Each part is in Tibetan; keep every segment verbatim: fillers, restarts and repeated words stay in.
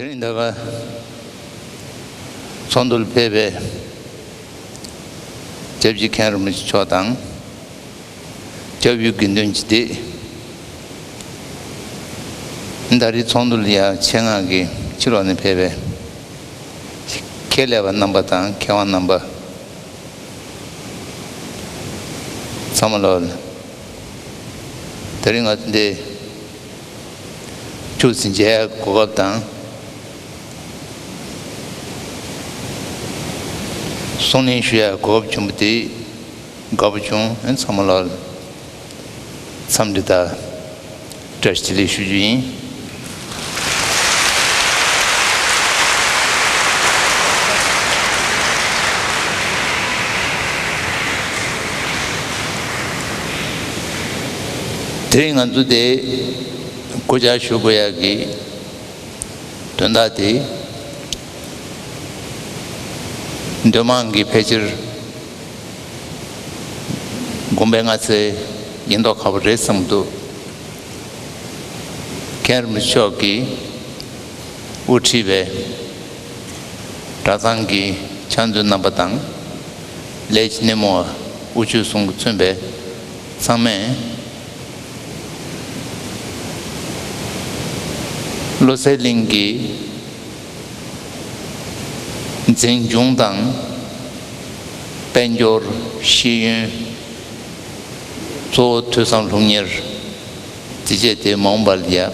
དེ་རིང་འདི་ག་ཚོགས་འདུར་ཕེབས་པའི་སྐྱབས་རྗེ་མཁན་རིན་པོ་ཆེ་མཆོག་དང་། སྐྱབས་ཡུལ་དགེ་འདུན་གྱི་སྡེ། ད་རེས་ཚོགས་འདུ་ལ་ཡང་ཆེད་མངགས་ཀྱིས་ཕྱི་ལོགས་ནས་ཕེབས་པའི་ཁྱེད་ལས་པ་རྣམ་པ་དང་མཁས་དབང་རྣམ་པ་ཚང་མ་ལོ། དེ་རིང་ང་ཚོ་འདི་ཆུ་ཟིན་བྱའི་གོ་སྐབས་དང་། གསུང་གླེང་ཞུ་ཡ་གོ་སྐབས་བྱུང་བ་དེ་དགའ་པོ་བྱུང་། ཨེ་ཚང་མ་ལ་འཚམས་འདྲི་དང་བཀྲ་ཤིས་བདེ་ལེགས་ཞུ་རྒྱུ་ཡིན། དེ་རིང་ང་ཚོ་དེ་སྐུ་བཅར་ཞུ་དགོས་ཡ་གི་དོན་དག་དེ། འདུས་མང་གིས་ཕལ་ཆེར་དགོངས་པ་མངའ་ཚད་ཡིན་མདོག་ཁ་པོ་རེད་བསམ་འདུག་མཁན་རིན་པོ་ཆེ་མཆོག་གིས་དབུ་ཁྲིད་པའི་གྲྭ་ཚང་གི་ཕྱག་མཛོད་རྣམ་པ་དང་། ལས་ཀྱི་སྣེ་མོ་བ་དབུ་ཁྲིད་ཚང་གིས་མཚོན་པའི་ཚང་མས། བློ་གསལ་གླིང་གི་འཛིན་སྐྱོང་དང་། དཔལ་འབྱོར། ཤེས་ཡོན། གཙོ་བོ་ཐོས་བསམ་སློབ་གཉེར། དེ་བཅས་དེ་མ་འོངས་པར་ཡ།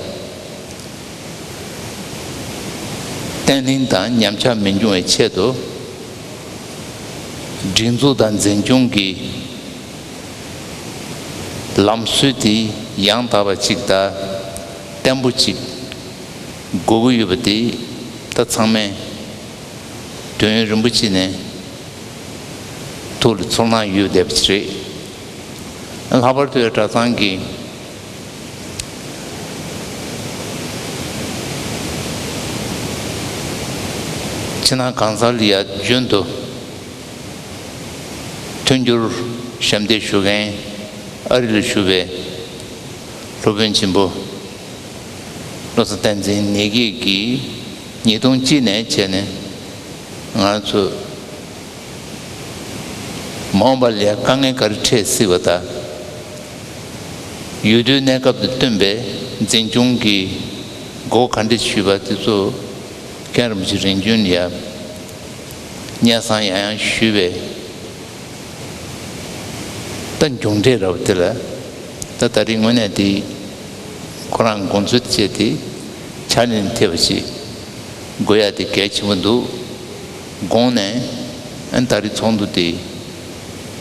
བརྟན་ལྷིང་དང་ཉམས་ཆག་མི་འབྱུང་བའི་ཆེད་དུ། སྒྲིག་འཛུགས་དང་འཛིན་སྐྱོང་གི་ལམ་སྲོལ་དེ་ཡང་དག་པ་ཅིག་དང་བརྟན་པོ་ཅིག་དགོས་ཀྱི་ཡོད་པ་དེ་ད་ཚང་མས་ དོན་ཡོད་རིན་པོ་ཆེ་ནས་ཐུགས་ལ་ཚོར་སྣང་ཡོད་བསྡད་པ་ཅིག་རེད། ལྷག་པར་དུ་གྲྭ་ཚང་གི་ཕྱི་ནང་གང་ཟག་ལ་ཡ་རྒྱུན་དུ་མཐུན་འགྱུར་ཞབས་འདེགས་ཞུ་མཁན་ཨ་རི་ལ་བཞུགས་པའི་སློབ་དཔོན་ཆེན་པོ་བློ་བཟང་བསྟན་འཛིན་ནེ་གིས་ཉིས་སྟོང་གཅིག་ནས་བྱས་ནས་ང་ཚོ་མ་འོངས་པ་ལ་དཀའ་ངལ་ག་རེ་འཕྲད་སྲིད་པ་དང་། ཡུལ་དུས་གནས་སྐབས་དང་བསྟུན་པའི་འཛིན་སྐྱོང་གི་སྒོ་ག་འདྲ་ཞུས་པ་དེ་ཚོ་མཁན་རིན་པོ་ཆེ་རིམ་བྱོན་ལ་ཡ་སྙན་སེང་ཡང་ཡང་ཞུས་པས། ད་མཇུག་འབྲས་རབ་དེ་ལ་ད་ད་རེས་དངོས་གནས་དེ་ཁོ་རང་དགོངས་ཚུལ་བཅས་དེ་ཕྱག་ལེན་ཐེབས་པ་ཞིག་དགོས་ཡ་དེ་གལ་ཆེན་པོ་འདུག་དགོངས་ནས་ཨ་ནི་ད་རེས་ཚོགས་འདུ་དེ་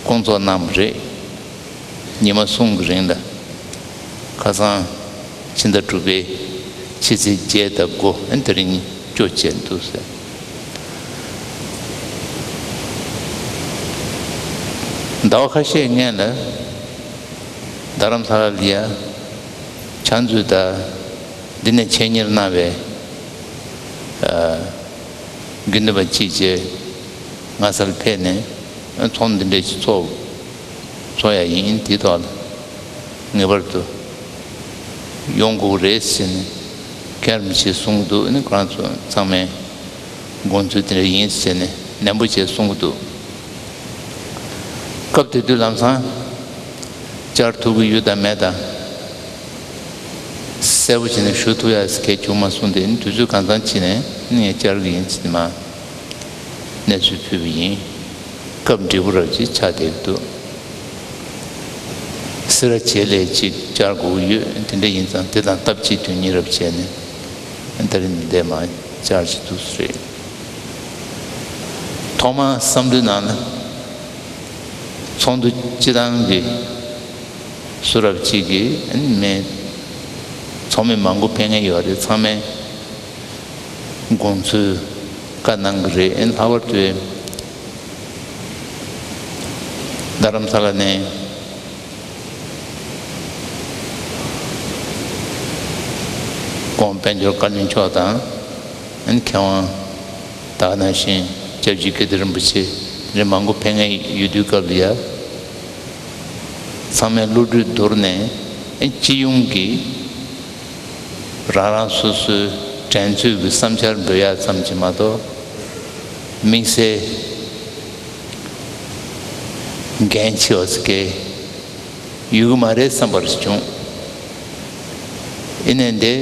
སྐོང་ཚོགས་གནང་བ་རེད། ཉི་མ་གསུམ་གྱི་རིང་ལ་ཁ་སང་ཕྱི་ཟླ་དྲུག་པའི་ཕྱི་ཚེས་བརྒྱད་དང་དགུ་ཨ་ནི་དེ་རིང་བཅུ་བྱས་འདུག་ཟེར། ཟླ་བ་ཁ་ཤས་སྔོན་ལ་རྡ་རམ་ས་ལ་ལ་ཡ་ཕྱག་མཛོད་དང་འདི་ནས་ཆེད་གཉེར་གནང་བའི་ཨ་དགེ་འདུན་པ་གཅིག་བཅས་ངྷ་ས་ལ་ཕེབས་ནས་ཚོགས་འདུ་འདི་འདྲ་ཞིག་ཚོགས་ཚོགས་ཡ་ཡིན། དེ་ཐོག་ལ་ངེས་པར་དུ་ཡོང་དགོས་རེད་ཟེར་ནས་མཁན་རིན་པོ་ཆེས་གསུང་གི་འདུག་ཨ་ནི་ཁོ་རང་ཚོ་ཚང་མས་དགོངས་ཚུལ་དེ་འདྲ་ཡིན་ཟེར་ནས་ནན་པོ་བྱས་གསུང་གི་འདུག་སྐབས་དེ་དུས་ལམ་སང་བཅར་ཐུབ་ཀྱི་ཡོད་དམ་མེད་དམ་གསལ་པོ་བྱས་ནས་ཞུ་ཐུབ་ཡ་གལ་བྱུང་མ་སོང་སྟེ། དུས་ཚོད་གང་འཚམ་ཕྱིན་ནས་ངས་བཅར་གྱི་ཡིན་ཟེར་ནས་མར་གནས་ཚུལ་ཕུལ་བ་ཡིན། སྐབས་འབྲས་བུ་རབ་ཅིག་ཆགས་བསྡད་ཀྱི་འདུག་སེ་ར་བྱེས་ལས་ཅིག་བཅར་དགོས་ཀྱི་ཡོད། དེ་འདྲ་ཡིན་ཙང་དེ་དང་སྟབས་གཅིག་དོན་གཉིས་རབ་བྱས་ནས་ད་རིང་འདི་འདྲ་མར་བཅར་གྱི་འདུག་ཟེར། ཐོག་མར་བསམ་བློའི་ནང་ལ་ཚོགས་འདུ་སྤྱི་བཏང་གི་སུ་རབ་ཅིག་གིས་ཨ་ནི་མི་ཚོགས་མི་མང་པོ་ཕེབས་མཁན་ཡོད་རེད། ཚང་མས་དགོངས་ཚུལ་བཀའ་གནང་གི་རེད། ཨ་ནི་ལྷག་པར་དུ་རྡ་རམ་ས་ལ་ནས་༸གོང་དཔལ་འབྱོར་བཀའ་བློན་མཆོག་དང་ཨ་ནི་མཁས་དབང་ད་ག་ནང་བཞིན་སྐྱབས་རྗེ་ཀིརྟི་རིན་པོ་ཆེ་རེ་མང་པོ་ཕེབས་མཁན་ཡོད་དུས་སྐབས་ལ་ཡ། ཚང་མས་བློ་གྲོས་བསྡུར་ནས་སྤྱི་ཡོངས་ཀྱི་རང་རང་སོ་སོའི་འགྲན་རྩོད་ཀྱི་བསམ་འཆར་འབུལ་ཡག་ཙམ་གྱིས་མ་གཏོགས། དམིགས་བསལ་འགན་ཆེ་བ་ཟེར་མཁན་ཡོད་ཀྱི་མ་རེད་བསམ་པ་བྱུང་། ཡིན་ནའི་འདི་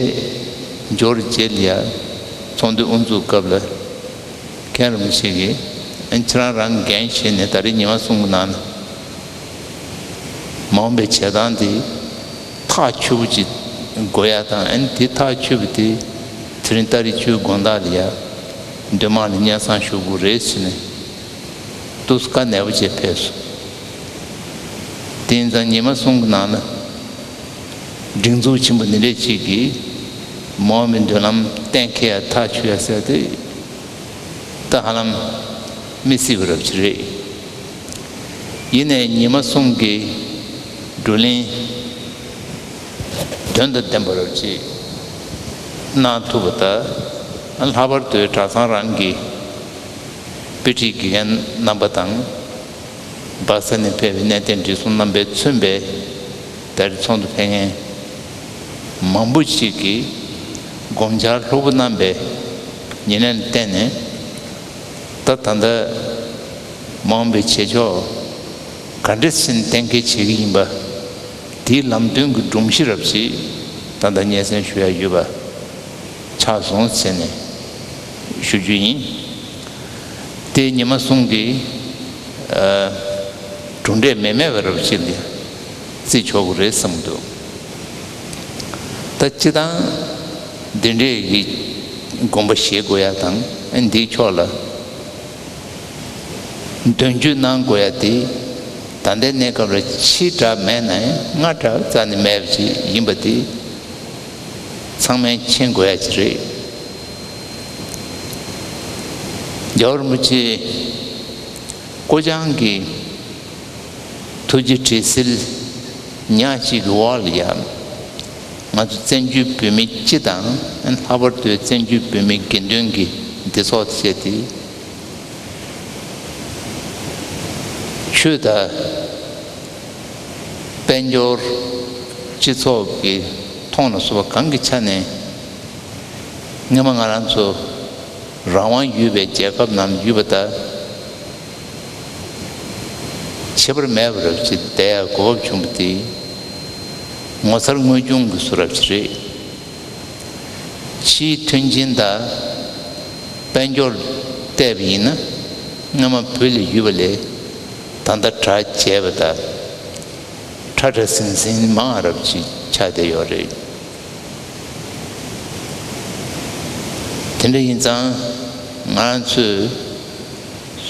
འབྱོར་རྗེས་ལ་ཡ་ཚོགས་འདུ་དབུ་འཛུགས་སྐབས་ལ། མཁན་རིན་པོ་ཆེ་གིས་ཨ་ནི་ཁྱེད་རང་རང་འགན་བཞེས་ནས་ད་རེས་ཉི་མ་གསུམ་གྱི་ནང་ལ་མ་འོངས་པའི་བྱེད་སྟངས་དེ་ཐག་ཆོད་པོ་ཅིག་དགོས་ཡ་དང་། ཨ་ནི་དེ་ཐག་ཆོད་པོ་དེ་དེ་རིང་ཏ་རིག་བཅུའི་དགོང་དག་ལ་ཡ་འདུས་མང་ལ་སྙན་སེང་ཞུ་དགོས་རེད་ཟེར་ནས་ཏོག་ཙམ་བཀའ་ནན་པོ་བྱས་ཕེབས་སོང་། དེ་ཡིན་ཙང་ཉི་མ་གསུམ་གྱི་ནང་ལ་སྒྲིག་འཛུགས་ཆེན་པོ་འདི་འདྲས་ཅིག་གིས་མ་འོངས་པའི་མདུན་ལམ་གཏན་འཁེལ་ཡ་ཐག་ཆོད་ཡ་ཟེར་དེ་ད་ཧ་ལམ་མི་སྲིད་པ་རབ་ཅིག་རེད། ཡིན་ནའི་ཉི་མ་གསུམ་གྱི་བགྲོ་གླེང་དོན་དང་ལྡན་པ་རབ་ཅིག་གནང་ཐུབ་པ་དང་། ལྷག་པར་དུ་གྲྭ་ཚང་རང་གི་དཔེ་ཁྲིད་དགེ་རྒན་རྣམ་པ་དང་། སྦག་ས་ནས་ཕེབས་པའི་གནས་བརྟན་བགྲེས་སོང་རྣམ་པས་མཚོན་པའི་ད་རེས་ཚོགས་འདུ་ཕེབས་མཁན་མང་པོ་ཞིག་གིས་དགོངས་འཆར་ལྷུག་པོ་གནང་པའི་ཉེར་ལེན་ལ་བརྟེན་ནས། ད་ད་ལྟ་མ་འོངས་པའི་བྱེད་ཕྱོགས་ག་འདྲ་ཞིག་གཏན་འཁེལ་བྱེད་ཀྱི་ཡིན་པ། དེའི་ལམ་སྟོན་གྱི་སྒྲོམ་གཞི་རབ་ཅིག་ད་ལྟ་སྙན་སེང་ཞུ་ཡ་ཡོད་པ་ཆགས་སོང་ཟེར་ནས་ཞུ་རྒྱུ་ཡིན། དེ་ཉི་མ་གསུམ་གྱི་ཨ་གྲུབ་འབྲས་མི་སྨྲ་བ་རབ་ཅིག་ལ་བརྩི་ཆོག་གི་རེད་བསམ་གྱི་འདུག་ད་སྤྱི་བཏང་འདི་འདྲས་ཀྱི་དགོངས་པ་བཞེས་དགོས་ཡ་དང་། ཨ་འདིའི་ཕྱོགས་ལ་དོན་འཁྱོལ་གནང་དགོས་ཡ་དེ་ད་ལྟའི་གནས་སྐབས་ལ་ཕྱི་དྲགས་མེད་ན་ཡང་སྔ་དྲགས་རྩ་ནས་མེད་པ་ཅིག་ཡིན་པ་དེ་ཚང་མས་མཁྱེན་དགོས་ཡ་ཅིག་རེད། རྒྱལ་བ་རིན་པོ་ཆེ་སྐུ་བཅར་གྱི་ཐུགས་རྗེ་དྲན་གསོ་ཉག་གཅིག་གི་འོག་ལ་ཡང་ང་ཚོ་བཙན་བྱོལ་བོད་མི་སྤྱི་དང་ལྷག་པར་དུ་བཙན་བྱོལ་བོད་མི་དགེ་འདུན་གྱི་སྡེ་ཚོགས་བཅས་ཏེ། ཆོས་དང་དཔལ་འབྱོར་སྤྱི་ཚོགས་ཀྱི་ཐོག་ནས་སོགས་པ་གང་གི་ཆ་ནས་སྔོན་མ་ང་རང་ཚོ་རང་དབང་ཡོད་པའི་རྒྱལ་ཁབ་ནང་ཡོད་པ་དང་ཁྱད་པར་མེད་པ་རབ་ཅིག་བསྡད་ཡག་གོ་སྐབས་བྱུང་བ་དེ་ངོ་མཚར་དངོས་བྱུང་གི་བཟོ་འདྲ་ཞིག་རེད། ཕྱིའི་མཐུན་རྐྱེན་དང་དཔལ་འབྱོར་བལྟས་པ་ཡིན་ན་སྔོན་མ་བོད་ལ་ཡོད་པ་ལས་ད་ལྟ་དྲག་བྱས་པ་དང་ཁྲ་ཁྲ་ཟིང་ཟིང་མང་རབ་ཅིག་ཆགས་བསྡད་ཡོད་རེད། དེ་འདྲ་ཡིན་ཙང་ང་ཚོས་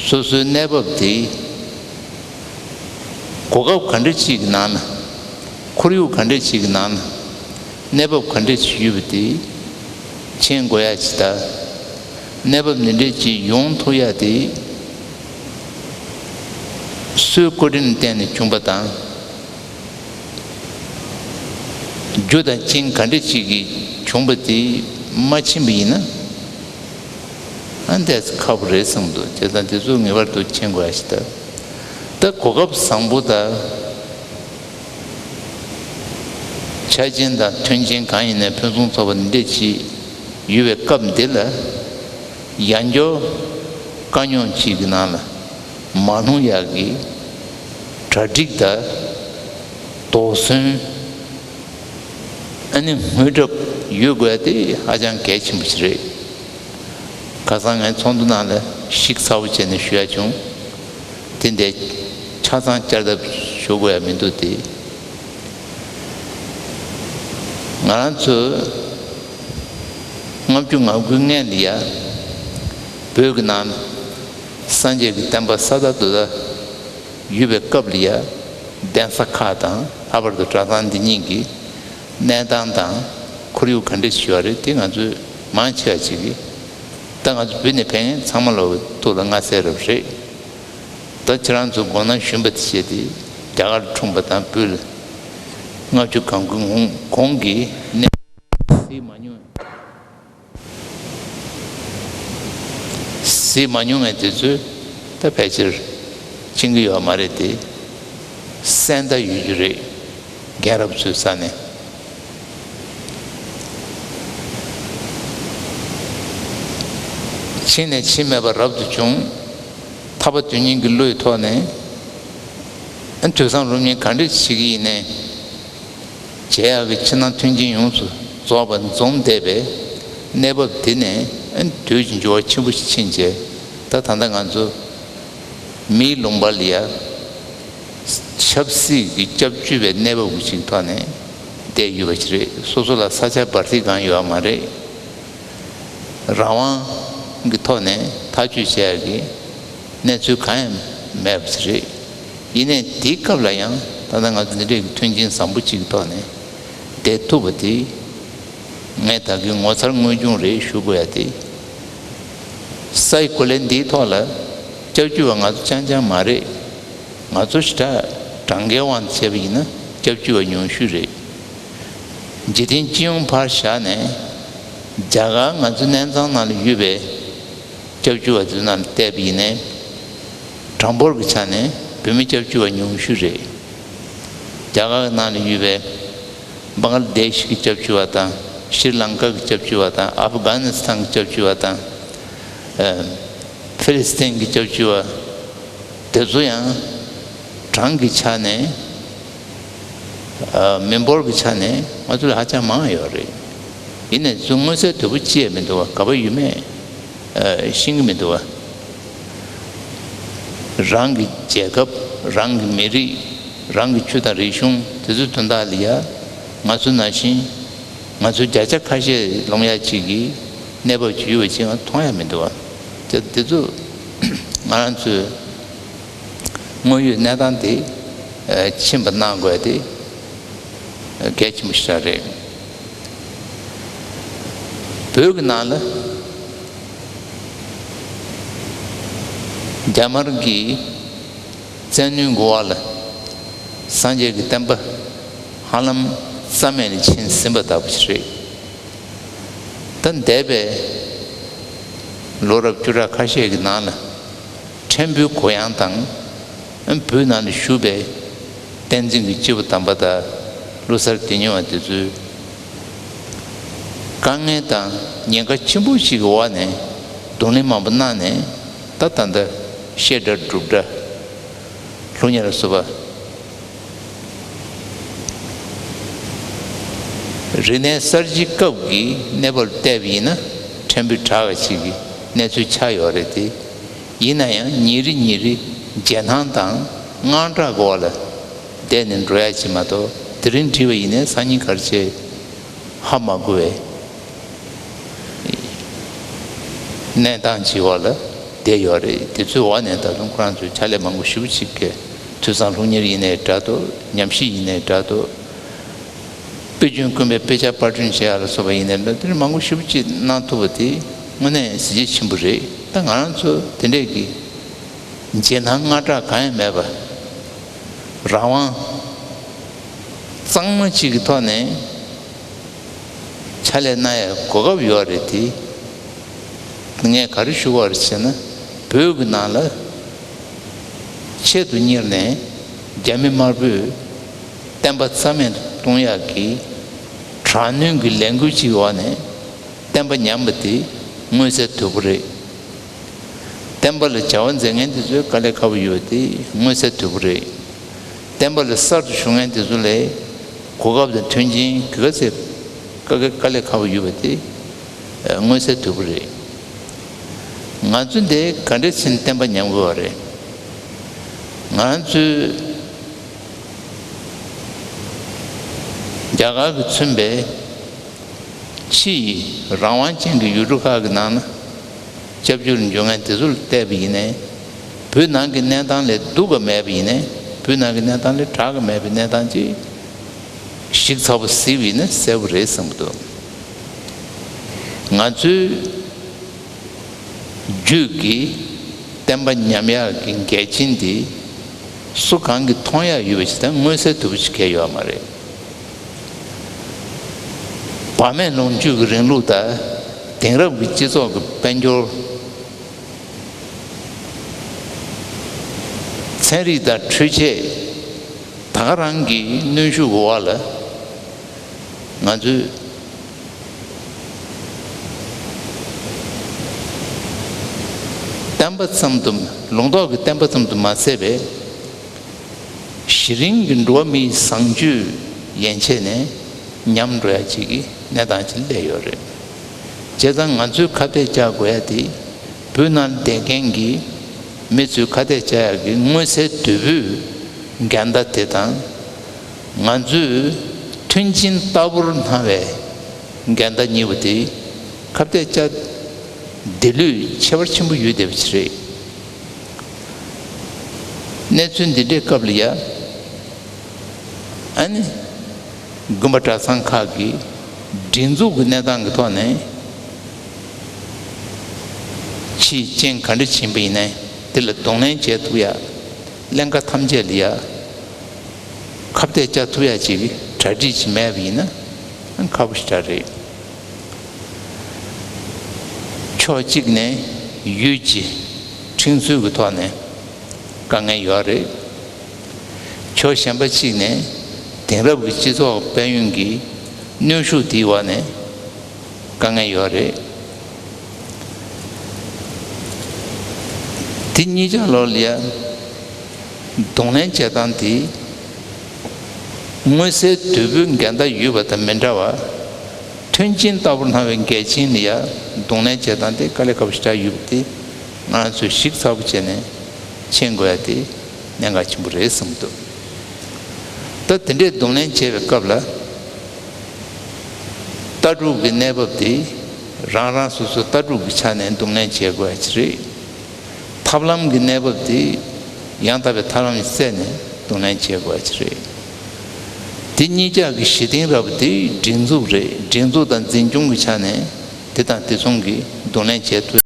སོ་སོའི་གནས་བབ་དེ་གོ་སྐབས་ག་འདྲ་ཅིག་གི་ནང་ན་ཁོར་ཡུག་ག་འདྲ་ཅིག་གི་ནང་ན། གནས་བབ་ག་འདྲ་ཞིག་ཡོད་པ་དེ་མཁྱེན་དགོས་ཡ་ཅིག་དང་། གནས་བབ་འདི་འདྲ་ཅིག་ཡོང་ཐུབ་ཡ་དེ་སུའི་བཀའ་དྲིན་བརྟེན་ནས་བྱུང་པ་དང་། རྒྱུ་དང་རྐྱེན་ག་འདྲ་ཅིག་གིས་བྱུང་པ་དེ་མ་མཁྱེན་པ་ཡིན་ན། ཨ་འདས་ཁག་པོ་རེད་བསམ་འདུག་བྱས་ཙང་དེ་ཚོ་ངེས་པར་དུ་མཁྱེན་དགོས་ཡ་ཞིག་དང་། ད་གོ་སྐབས་བཟང་པོ་དང་། ཆ་རྐྱེན་དང་མཐུན་རྐྱེན་གང་ཡིན་ནའི་ཕུན་སུམ་ཚོགས་པ་འདི་འདྲ་ཅིག་ཡོད་པའི་སྐབས་འདི་ལ། ཡང་བསྐྱར་དཀའ་རྙོག་ཅིག་གི་ནང་ལ་མ་ལྷུང་ཡག་གི་གྲ་སྒྲིག་དང་དོགས་ཟོན། ཨ་ནི་དངོས་གྲུབ་ཡོད་དགོས་དེ་ཧ་ཅང་གལ་ཆེན་པོ་ཞིག་རེད། ཁ་སང་ངས་ཚོགས་འདུ་ནང་ལ་ཞིབ་ཚགས་པོ་བྱས་ནས་ཞུ་ཡ་བྱུང་། དེ་འདྲའི་ཆ་ཚང་བསྐྱར་ལྡབ་ཞུ་དགོས་ཡ་མི་འདུག་སྟེ། ང་རང་ཚོས་ལྔ་བཅུ་ང་དགུའི་སྔོན་ལ་ཡ་བོད་ཀྱི་ནང་སངས་རྒྱས་ཀྱི་བསྟན་པ་ས་དང་རྡོ་དང་ཡོད་པའི་སྐབས་ལ་ཡ་གདན་ས་ཁག་དང་ལྷག་པར་དུ་གྲྭ་ཚང་འདི་ཉིད་ཀྱི་གནས་སྟངས་དང་ཁོར་ཡུག་ག་འདྲ་ཞིག་ཡོད་རེད་དེ་ང་ཚོས་མང་ཆེ་བ་ཅིག་གིས་ད་ང་ཚོ་བོད་ནས་ཕེབས་མཁན་ཚང་མ་ལོ་ཐུགས་ལ་མངའ་གསལ་རབ་རེད། ད་ཁྱེད་རང་ཚོ་མགོ་ནག་ཞུམ་པ་དེ་བྱས་ཏེ་རྒྱ་གར་འཁྲུངས་པ་དང་བོད་ལ་ལྔ་བཅུ་གང་དགུའི་གོང་གི་གནས་གཟིགས་མ་མྱོང་། གཟིགས་མ་མྱོང་བའི་དེ་ཚོས་ད་ཕལ་ཆེར་ཤེས་ཀྱི་ཡོད་མ་རེད་དེ། གསན་ད་ཡོད་རྒྱུ་རེད། རྒན་རབས་ཚོའི་ས་ནས། ཕྱིན་ནས་ཕྱིན་མེད་པ་རབ་ཏུ་བྱུང་། ཐར་པ་དོན་གཉེར་གྱི་བློའི་ཐོག་ནས། དུས་བཟང་རུ་གཉིས་ག་འདྲ་བྱེད་ཀྱི་ཡིན་ནའི། བྱེད་ཡག་གི་ཕྱི་ནང་མཐུན་རྐྱེན་ཡོངས་སུ་རྫོགས་པ་འཛོམས་བསྡད་པའི་གནས་བབ་འདི་ནས་དུས་ཀྱི་འགྱུར་བ་ཆེན་པོ་ཞིག་ཕྱིན་རྗེས་ད་ད་ལྟ་ང་ཚོ་མིའི་ལུང་པ་ལ་ཡ་ཆབ་སྲིད་ཀྱི་སྐྱབས་བཅོལ་བའི་གནས་བབ་ཅིག་ཐོག་ནས་བསྡད་ཡོད་པ་ཞིག་རེད། སོ་སོ་ལ་ས་ཆ་འབར་མཐིལ་གང་ཡོད་པ་མ་རེད། རང་དབང་གི་ཐོག་ནས་ཐག་གཅོད་བྱེད་ཡག་གི་གནས་ཚུལ་གང་ཡང་མེད་པ་ཞིག་རེད། ཡིན་ནའི་དེའི་སྐབས་ལ་ཡང་ད་ལྟ་ང་ཚོ་འདི་འདྲའི་མཐུན་རྐྱེན་བཟང་པོ་ཅིག་གི་ཐོག་ནས་བསྡད་ཐུབ་པ་དེ་ངས་ད་གིན་ངོ་མཚར་དངོས་བྱུང་རེད་ཞུ་དགོས་ཡ་དེ། སའི་གོ་ལའི་འདིའི་ཐོག་ལ་སྐྱབས་བཅོལ་བ་ང་ཚོ་རྐྱང་རྐྱང་མ་རེད། ང་ཚོ་ཞེ་དྲག་གྲངས་ཀའི་དབང་དུ་བྱས་པ་ཡིན་ན་སྐྱབས་བཅོལ་བ་ཉུང་ཤོས་རེད། འཇིག་རྟེན་སྤྱི་ཡོངས་ཕར་བཞག་ནས་རྒྱ་གར་ང་ཚོ་གནས་ཚང་ནང་ལ་ཡོད་པའི་སྐྱབས་བཅོལ་བ་ཚོའི་ནང་ལ་བལྟས་པ་ཡིན་ནའི་གྲངས་འབོར་གྱི་ཆ་ནས་བོད་མི་སྐྱབས་བཅོལ་བ་ཉུང་ཤོས་རེད། རྒྱ་གར་ནང་ལ་ཡོད་པའི་བང་ལ་དེཤ་གི་སྐྱབས་བཅོལ་བ་དང་ཤྲི་ལང་ཀ་གི་སྐྱབས་བཅོལ་བ་དང་ཨབ་གྷ་ནི་སི་ཐན་གྱི་སྐྱབས་བཅོལ་བ་དང་། ཨ། ཧྥི་ལི་སི་ཐན་གྱི་སྐྱབས་བཅོལ་བ་དེ་ཚོ་ཡང་གྲངས་ཀྱི་ཆ་ནས། ཨ། མི་འབོར་གྱི་ཆ་ནས་ང་ཚོ་ལ་ཧ་ཅང་མང་ཡོད་རེད། ཡིན་ནའི་ཚོ་མངོན་གསལ་དོད་པོ་ཅི་ཡང་མི་འདུག་བ། ག་པར་ཡོད་མེད་ཨ། ཤེས་ཀྱི་མི་འདུག་བ། རང་གི་རྒྱལ་ཁབ། རང་གི་མི་རིགས། རང་གི་ཆོས་དང་རིག་གཞུང་དེ་ཚོའི་དོན་དག་ལ་ཡ་ང་ཚོ་ནང་བཞིན་ང་ཚོ་བརྒྱ་ཆ་ཁ་ཤས་ལོངས་ཡ་གཅིག་གི་གནས་བབ་ཅིག་ཡོད་པ་ཅིག་ང་མཐོང་ཡ་མི་འདུག་བ། དེ་དེ་ཚོ་ང་རང་ཚོའི་དངོས་ཡོད་གནས་སྟངས་དེ་ཨ། མཁྱེན་པ་གནང་དགོས་དེ་གལ་ཆེན་པོ་ཞིག་རེད། བོད་ཀྱི་ནང་ལ་ རྒྱ་དམར་གྱི་བཙན་གནོན་གྱི་འོག་ལ་སངས་རྒྱས་ཀྱི་བསྟན་པ་ཧ་ལམ་རྩ་མེད་ལ་ཕྱིན་ཟིན་པ་ལྟ་བུ་ཞིག་རེད། ད་འདས་པའི་ལོ་རབས་བཅུ་ཕྲག་ཁ་ཤས་ཀྱི་ནང་ལ་ཕྲན་བུའི་གུ་ཡངས་དང་། བོད་ནང་ལ་བཞུགས་པའི་བསྟན་འཛིན་གྱི་སྐྱེས་བུ་དམ་པ་དང་། བློ་གསར་དེ་ཉུང་བ་དེ་ཚོས་དཀའ་ངལ་དང་ཉེན་ཁ་ཆེན་པོ་ཞིག་གི་འོག་ནས་གདོང་ལེན་མང་པོ་གནང་ནས། ད་ད་ལྟ་བཤད་གྲྭ་སྒྲུབ་གྲྭ་སློབ་གཉེར་ལ་སོགས་པ་རིག་གནས་གསར་བརྗེའི་སྐབས་ཀྱི་གནས་བབ་ལ་བལྟས་པ་ཡིན་ན་ཕྲན་བུ་དྲག་པ་ཞིག་གི་གནས་ཚུལ་ཆགས་ཡོད་རེད་དེ། ཡིན་ན་ཡང་ཉིན་རེ་ཉིན་རེ་རྗེས་སྣང་དང་དངངས་སྐྲག་གི་འོག་ལ་བསྡད་ནས་འགྲོ་ཡ་ཅིག་མ་གཏོགས། དེ་རིང་བྲིས་པ་ཡིན་ནའི་སང་ཉིན་ག་རེ་བྱེད་ཧ་མ་གོ་བའི་གནས་སྟངས་ཅིག་འོག་ལ་བསྡད་ཡོད་རེད། དེ་ཚོའི་འོག་ནས་ད་དུང་ཁོ་རང་ཚོས་ཕྱག་ལས་མང་པོ་ཞེ་པོ་ཅིག་གིས། ཐོས་བསམ་སློབ་གཉེར་ཡིན་ནའི་འདྲ་འདུག་ཉམས་ཞིབ་ཡིན་ནའི་འདྲ་འདུག་དཔེ་སྐྱོན་དཀོན་པའི་དཔེ་ཆ་པར་སྐྲུན་བྱེད་ཡ་ལ་སོགས་པ་ཡིན་ནའི་འདྲ། དེ་འདྲ་མང་པོ་ཞེ་པོ་ཅིག་གནང་ཐུབ་པ་དེ་དངོས་གནས་གཟི་བརྗིད་ཆེན་པོ་རེད། ད་ང་རང་ཚོ་དེ་འདྲས་ཀྱི་རྗེས་སྣང་དངངས་སྐྲག་གང་ཡང་མེད་པ། རང་དབང་གཙང་མ་ཅིག་གི་ཐོག་ནས་ཕྱག་ལས་གནང་ཡའི་གོ་སྐབས་ཡོད་རེད་དེ། ངས་ག་རེ་ཞུ་བ་རེད་ཟེར་ན། བོད་ཀྱི་ནང་ལ་ཆེད་དུ་གཉེར་ནས་རྒྱ་མི་དམར་པོས་བསྟན་པ་རྩ་མེད་དུ་གཏོང་ཡག་གི་དྲག་གནོན་གྱི་ལས་འགུལ་ཅིག་འོག་ནས་བསྟན་པ་ཉམས་པ་དེ་མངོན་གསལ་དོད་པོ་རེད། བསྟན་པ་ལ་བྱ་བ་མཛད་མཁན་དེ་ཚོའི་དཀའ་ལས་ཁག་པོ་ཡོད་པ་དེ་མངོན་གསལ་དོད་པོ་རེད། བསྟན་པ་ལ་གསར་དུ་ཞུགས་མཁན་དེ་ཚོ་ལ་གོ་སྐབས་དང་མཐུན་རྐྱེན་ག་ཚད་དཀའ་དཀའ་ལས་ཁག་པོ་ཡོད་པ་དེ་མངོན་གསལ་དོད་པོ་རེད། ང་ཚོ་འདི་ག་འདྲ་བྱས་ནས་བསྟན་པ་ཉམས་དགོས་པ་རེད། ང་ཚོས་རྒྱ་གར་གྱིས་མཚོན་པའི་ཕྱི་ཡི་རང་དབང་ཅན་གྱི་ཡུལ་གྲུ་ཁག་གི་ནང་ན་སྐྱབས་བཅོལ་འབྱོར་མཁན་དེ་ཚོ་ལ་བལྟས་པ་ཡིན་ནའི། བོད་ནང་གི་གནས་སྟངས་ལས་སྡུག་ག་མེད་པ་ཡིན་ནའི། བོད་ནང་གི་གནས་སྟངས་ལས་དྲག་ག་མེད་པའི་གནས་སྟངས་ཅིག་ཞིབ་ཚགས་པོ་གཟིགས་པ་ཡིན་ན་གསལ་པོ་རེད་བསམ་གྱི་འདུག་ང་ཚོའི་རྒྱུད་ཀྱི་བསྟན་པ་ཉམས་ཡག་གི་འགལ་རྐྱེན་འདི་སུ་གང་གིས་མཐོང་ཡག་ཡོད་པ་ཞིག་དང་མངོན་གསལ་དོད་པོ་ཞིག་གང་ཡང་ཡོད་མ་རེད། བག་མེད་ལོངས་སྤྱོད་ཀྱི་རིང་ལུགས་དང་། དེང་རབས་ཀྱི་སྤྱི་ཚོགས་ཀྱི་དཔལ་འབྱོར། ཚན་རིག་དང་འཕྲུལ་ཆས། ད་ག་རང་གི་གནོན་ཤུགས་འོག་ལ་ང་ཚོས་བསྟན་པ་ཙམ་དུ། ལུང་རྟོགས་ཀྱི་བསྟན་པ་ཙམ་དུ་མ་ཟད་པའི་གཞི་རིམ་གྱི་འགྲོ་བ་མིའི་བཟང་སྤྱོད་ཡན་ཆད་ནས་ཉམས་འགྲོ་ཡ་ཅིག་གི་གནས་སྟངས་ཅིག་སླེབས་ཡོད་རེད། བྱས་ཙང་ང་ཚོས་ཁ་གཏད་བཅག་དགོས་ཡ་དེ། བོད་ནང་བསྡད་མཁན་གྱི་མི་ཚོས་ཁ་གཏད་བཅག་ཡག་གི་མངོན་གསལ་དོད་པོའི་འགལ་ཟླ་དེ་དང་། ང་ཚོས་མཐུན་རྐྱེན་ལྟ་བུར་སྣང་བའི་འགལ་ཟླ་གཉིས་པོ་དེ་ཁ་གཏད་བཅག་བདེ་ལུས་ཁྱད་པར་ཆེན་པོ་ཡོད་བསྡད་པ་ཞིག་རེད། གནས་ཚུལ་འདི་འདྲའི་སྐབས་ལ་ཡ། ཨ་ནི། དགོན་པ་གྲྭ་ཚང་ཁག་གིས་སྒྲིག་འཛུགས་ཀྱི་གནས་སྟངས་ཀྱི་ཐོག་ནས་ཕྱིའི་རྐྱེན་ག་འདྲ་ཕྱིན་པ་ཡིན་ནའི་དེ་ལ་གདོང་ལེན་བྱེད་ཐུབ་ཡ། ཀླན་ཀ་ཐམས་ཅད་ལ་ཡ་ཁ་གཏད་བཅག་ཐུབ་ཡ་ཅིག་གི་གྲ་སྒྲིག་ཅིག་མེད་པ་ཡིན་ན་ཁག་པོ་ཞེ་དྲག་རེད། ཕྱོགས་གཅིག་ནས་ཡུལ་གྱི་ཁྲིམས་སྲོལ་གྱི་ཐོག་ནས་དཀའ་ངལ་ཡོད་རེད། ཕྱོགས་གཞན་པ་གཅིག་ནས་དེང་རབས་ཀྱི་སྤྱི་ཚོགས་དཔལ་ཡོན་གྱི་གནོན་ཤུགས་དེའི་འོག་ནས་དཀའ་ངལ་ཡོད་རེད། དེ་གཉིས་ཆ་ལོག་ལ་ཡ་གདོང་ལེན་བྱེད་སྟངས་དེ་མངོན་གསལ་དོད་པོའི་འགལ་ཟླ་ཡོད་པ་དང་མི་འདྲ་བར། མཐུན་རྐྱེན་ལྟ་བུར་སྣང་བའི་འགལ་རྐྱེན་ལ་ཡ་གདོང་ལེན་བྱེད་སྟངས་དེ་དཀའ་ལས་ཁག་པོ་ཞེ་དྲག་ཡོད་པ་དེ་ང་རང་ཚོས་ཞིབ་ཚགས་པོ་བྱས་ནས་མཁྱེན་དགོས་ཡ་དེ་གནད་འགག་ཆེན་པོ་རེད་བསམ་གྱི་འདུག་ད་དེ་འདྲའི་གདོང་ལེན་བྱེད་པའི་སྐབས་ལ། ལྟ་གྲུབ་ཀྱི་གནས་བབ་དེ་རང་རང་སོ་སོའི་ལྟ་གྲུབ་ཀྱི་ཆ་ནས་གདོང་ལེན་བྱེད་དགོས་ཡ་ཅིག་རེད། ཐབས་ལམ་གྱི་གནས་བབ་དེ་ཡང་དག་པའི་ཐབས་ལམ་ཞིག་བཙལ་ནས་གདོང་ལེན་བྱེད་དགོས་ཡ་ཅིག་རེད། དེ་གཉིས་ཆ་གི་གཞི་རྟེན་ར་བ་དེ་སྒྲིག་འཛུགས་རེད། སྒྲིག་འཛུགས་དང་འཛིན་སྐྱོང་གི་ཆ་ནས་དེ་དང་དེ་མཚུངས་ཀྱི་གདོང་ལེན་བྱེད་ཐུབ།